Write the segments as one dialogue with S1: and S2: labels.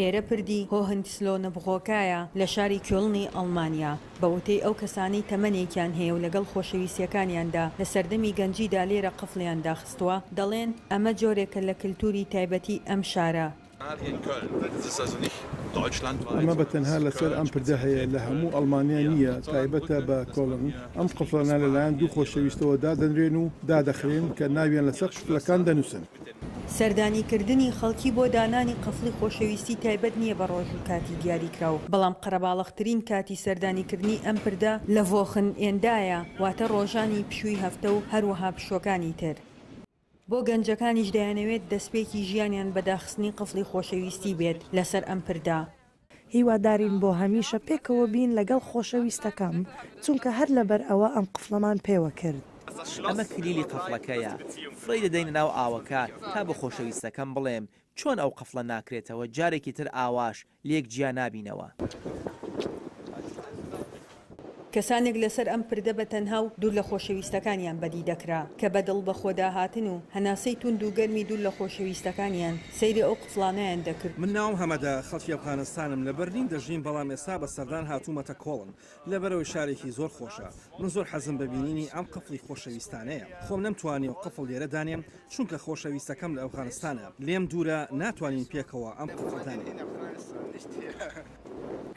S1: ئێرە پردی هۆهنتسلۆنبغۆکایە لە شاری کیۆلنی ئەڵمانیا. بە وتەی ئەو کەسانەی تەمەنێکیان هەیە و لەگەڵ خۆشەویستیەکانیاندا لە سەردەمی گەنجیدا لێرە قفڵیان داخستووە، دەڵێن ئەمە جۆرێکە لە کلتوری تایبەتی ئەم شارە.
S2: ئەمە بە تەنها لەسەر ئەم پردە هەیە، لە هەموو ئەڵمانیا نییە، تایبەتە بە کۆڵن. ئەم قفڵانە لەلایەن دوو خۆشەویستەوە دادەنرێن و دادەخرێن کە ناویان لەسەر قفلەکان دەنووسن.
S1: سەردانیکردنی خەڵکی بۆ دانانی قفڵی خۆشەویستی تایبەت نییە بە ڕۆژ و کاتی دیاریکراو، بەڵام قەرەباڵغترین کاتی سەردانیکردنی ئەم پردە لە ڤۆخن-ئێندایە، واتە ڕۆژانی پشووی هەفتە و هەروەها پشووەکانی تر. بۆ گەنجەکانیش دەیانەوێت دەستپێکی ژیانیان بە داخستنی قفڵی خۆشەویستی بێت لەسەر ئەم پردە.
S3: هیوادارین بۆ هەمیشە پێکەوە بین لەگەڵ خۆشەویستەکەم، چونکە هەر لەبەر ئەوە ئەم قفڵەمان پێوە کرد.
S4: ئەمە کلیلی قفڵەکەیە، فڕێی دەدەینە ناو ئاوەکە تا بە خۆشەویستەکەم بڵێم چۆن ئەو قفڵە ناکرێتەوە جارێکی تر ئاواش لێک جیا نابینەوە.
S1: کەسانێک لەسەر ئەم پردە بە تەنها و دوور لە خۆشەویستەکانیان بەدی دەکرا، کە بە دڵ بەخۆداهاتن و هەناسەی توند و گەرمی دوور لە خۆشەویستەکانیان سەیری ئەو قفڵانەیان دەکرد.
S5: من ناوم هەمەدە، خەڵکی ئەفغانستانم، لە بەرلین دەژیم، بەڵام ئێستا بە سەردان هاتوومەتە کۆڵن، لەبەرئەوەی شارێکی زۆر خۆشە. من زۆر حەزم بە بینینی ئەم قفڵی خۆشەویستانەیە. خۆم نەمتوانیوە قفڵ لێرە دانێم، چونکە خۆشەویستەکەم لە ئەفغانستانە، لێم دوورە، ناتوانین پێکەوە ئەم قفڵە دانێین.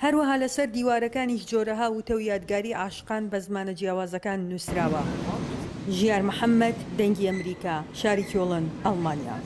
S1: هەروەها لەسەر دیوارەکانیش جۆرەها وتە و یادگاری عاشقان بە زمانە جیاوازەکان نووسراوە. ژیار محەمەد، دەنگی ئەمریکا، شاری کیۆڵن، ئەڵمانیا.